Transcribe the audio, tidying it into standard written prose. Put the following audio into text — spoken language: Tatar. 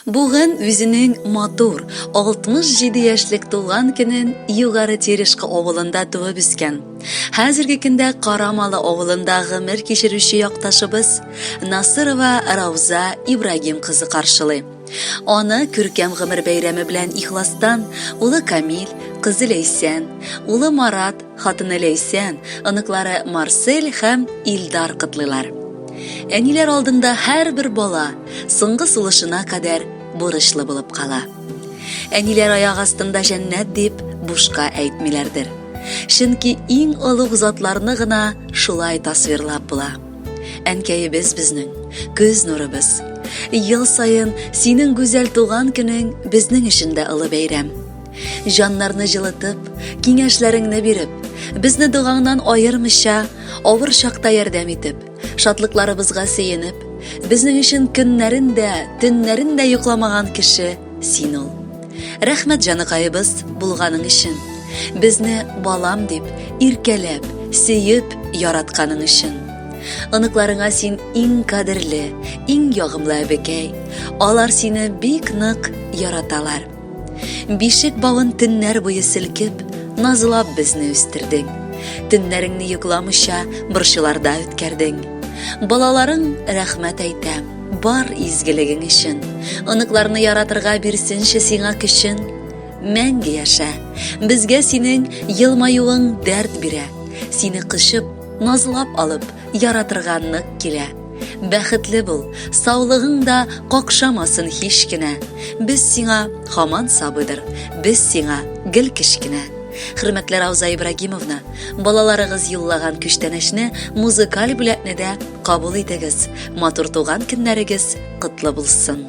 Бүген үзенең матур 67 яшьлек туган көнен Югары Терешка авылында туып үскән, хәзерге көндә Карамалы авылында гомер кичерүче якташыбыз Насырова Рауза Ибрагим кызы каршылый. Аны күркәм гомер бәйрәме белән ихластан улы Камил, кызы Ләйсән, улы Марат, Хатыны Ләйсән, оныклары Марсель һәм Илдар котлыйлар. Әниләр алдында һәрбер бала соңгы сулышына кадәр бурычлы булып кала. Әниләр аяк астында җәннәт дип бушка әйтмиләрдер. Чөнки иң олуг затларны гына шулай тасвирлап була. Әнкәебез безнең, күз нурыбыз. Ел саен синең гүзәл туган көнең безнең өчен дә олы бәйрәм. Җаннарны җылытып, киңәшләреңне биреп, безне догаңнан аермыйча, авыр чакта ярдәм итеп, шатлыкларыбызга сөенеп, безнең өчен көннәрен дә, төннәрен дә йокламаган кеше син ул. Рәхмәт, җаныкаебыз, булганың өчен. Безне балам дип, иркәләп, сөеп, яратканың өчен. Оныкларыңа син иң кадерле, иң ягымлы әбекәй. Алар сине бик нык яраталар. Бишек бавын төннәр буе селкеп, назлап безне үстердең. Төннәреңне йокламыйча борчуларда үткәрдең. Балаларың рәхмәт әйтә, бар изгелегең өчен. Оныкларны яратырга бирсенче сиңа көчен. Мәңге яшә. Безгә синең елмаюың дәрт бирә. Сине кочып, назлап алып, яратырга нык килә. Бәхетле бул, саулыгың да какшамасын һич кенә. Без сиңа һаман сабыйдыр, без сиңа гел кечкенә. Хөрмәтле Рауза Ибрагимовна, балаларыгыз юллаган күчтәнәчне, музыкаль бүләкне дә кабул итегез. Матур туган көннәрегез котлы булсын!